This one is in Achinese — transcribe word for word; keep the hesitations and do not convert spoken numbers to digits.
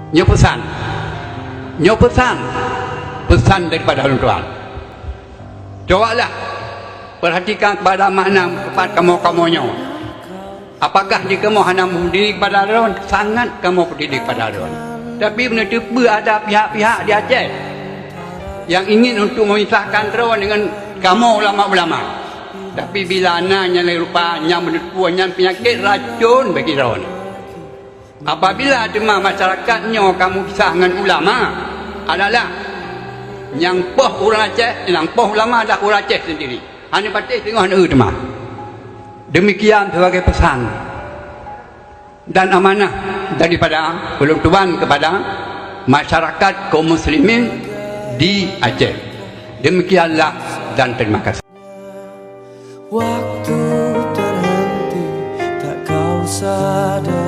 Nyoe peusan. Nyoe peusan. Peusan daripada ulôn tuan. Cobalah perhatikan kepada makna teumpat kamoe-kamoe nyoe. Apakah di kamoe hana meupeduli kepada droen? Sangat kamoe peduli kepada droen. Tapi beuneuteupeu ada pihak-pihak di Aceh yang ingin untuk memisahkan droen dengan kamoe ulama-ulama. Tapi bila na nyang lagée rupa nyang beuneuteupeu nyan peunyakét racun bagi droen. Apabila teuma masyarakat nyoe ka meupisah ngon ulama, adalah nyang poh ureuëng Aceh, nyang poh ulama adalah ureuëng Aceh sendiri. Hana patéh teungoh neu teuma. Demikian sebagai pesan dan amanah daripada ulôn tuan kepada masyarakat kaum muslimin di Aceh. Demikianlah dan terima kasih. Waktu terhenti, tak kau sadari.